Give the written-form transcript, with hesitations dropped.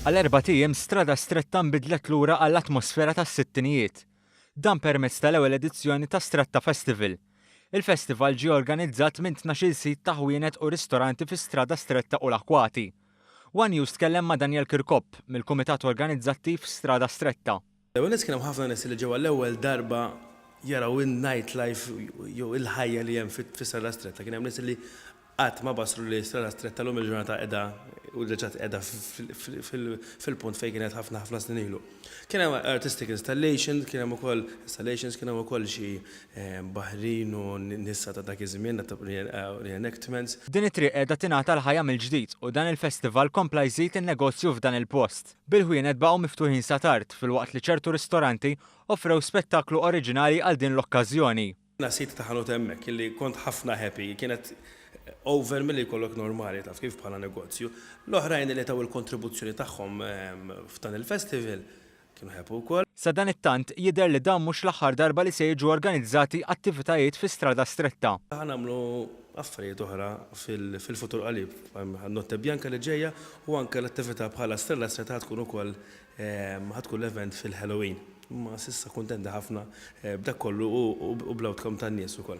Għal erbat ijiem Strada Stretta nbidlet lura għall-atmosfera tas-sittinijiet. Dan permezz tal-ewwel edizzjoni ta' Stretta Festival. Il-festival ġie organizzat minn 12-il sid ta' ħwienet u ristoranti fi Strada Stretta u l-Akwati. One News tkellem ma' Daniel Kirkop, mill-kumitat organizzattiv Strada Stretta. L-ewwel nett kien hemm ħafna nies li ġew għall-ewwel darba jaraw in-night life jew il-ħajja li hemm fi Strada Stretta. Kien hemm nies li Qatt ma bassru li Strada Stretta llum il-ġurnata qiegħda u reġgħet qiegħda fil-punt fejn kienet ħafna ħafna snin ilu. Kien hemm artistic installation, kien hemm ukoll installations, kien hemm ukoll xi baħrin u nisa ta' dak iż-żmien, reenactments. Din it-triq qiegħda tingħata l-ħajja mill-ġdid u dan il-festival kompla jżid in-negozju f'dan il-post. Bil-ħwienet baqgħu miftuħin sa tard filwaqt li ċertu ristoranti offrew spettaklu oriġinali għal din l-okkażjoni. Jiena sid ta' ħanut hemmhekk illi kont ħafna happy, kienet over milli jkollok normali taf kif bħala negozju. L-oħrajn illi taw il-kontribuzzjoni tagħhom f'dan il-festival kienu happy wkoll. Sadanittant, jidher li dan mhux l-aħħar darba li se jiġu organizzati attivitajiet fi Strada Stretta. Ħa nagħmlu affarijiet oħra fil-futur qalib, Notte Bianca li ġejja u anke l-attività bħala Strada Stretta ħa tkun ukoll Ħa tkun l-event fil-Halloween. Imma s'issa kuntenti ħafna b'dak kollu u bl-outcome tan-nies ukoll.